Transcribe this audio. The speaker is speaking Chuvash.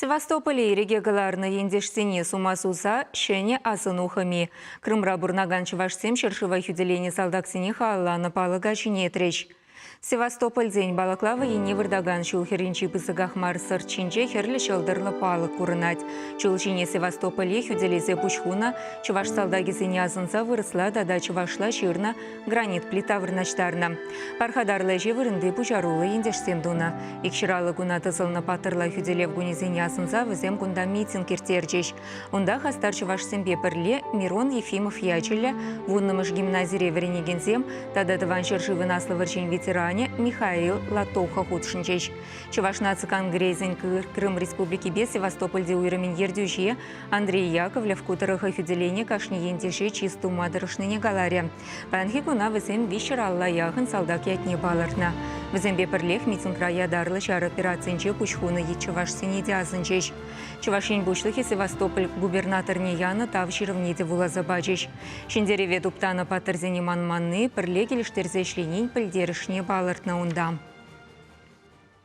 Севастополе ирӗке кӑларнӑ ентешсене сума суса ҫӗнӗ асӑну хӑми. Крымра пурӑнакан чӑвашсем ҫӗршыва хӳтӗленӗ салтаксене халалланӑ палӑка ҫӗнетрӗҫ. Севастопольсен Балаклава енне выртакан ҫул хӗрринчи пысӑках мар сӑрт ҫинче хӗрлӗ ҫӑлтӑрлӑ палӑк курӑнать. Чул ҫине Севастополе хӳтӗлесе пуҫ хунӑ чӑваш салтакӗсене асӑнса вырӑсла тата чӑвашла ҫырнӑ гранит плита вырнаҫтарнӑ. Пархатарлӑ ӗҫе вырӑнти пуҫаруллӑ ентешсем тунӑ. Икҫыраллӑ куна тӑсӑлнӑ паттӑрла хӳтӗлев кунӗсене асӑнса вӗсем кунта митинг ирттерчӗҫ. Унта хастар чӑвашсемпе пӗрле Мирон Ефимов ячӗллӗ вуннӑмӗш гимназире вӗренекенсем тата Тӑван ҫӗршывӑн Аслӑ вӑрҫин ветеранӗ Михаил Латоха хутшӑнчӗҫ. Чӑваш наци конгресӗн Крым Республикипе Севастопольти уйрӑмӗн ертӳҫи Андрей Яковлев ку тӑрӑха хӳтӗленӗ кашни ентеше чыс тума тӑрӑшнине каларӗ. Паянхи куна вӗсем виҫҫӗр алла яхӑн салтак ятне палӑртнӑ. Вӗсемпе пӗрлех митингра ятарлӑ ҫар операцинче пуҫ хунӑ чӑвашсене те асӑнчӗҫ. Чӑваш Ен Пуҫлӑхӗ Севастополь губернаторне янӑ тав ҫырӑвне те вуласа пачӗҫ. Ҫӗнтерӗве туптанӑ паттӑрсене манманни, пӗрле килӗштерсе ӗҫленин пӗлтерӗшне палӑртнӑ унта.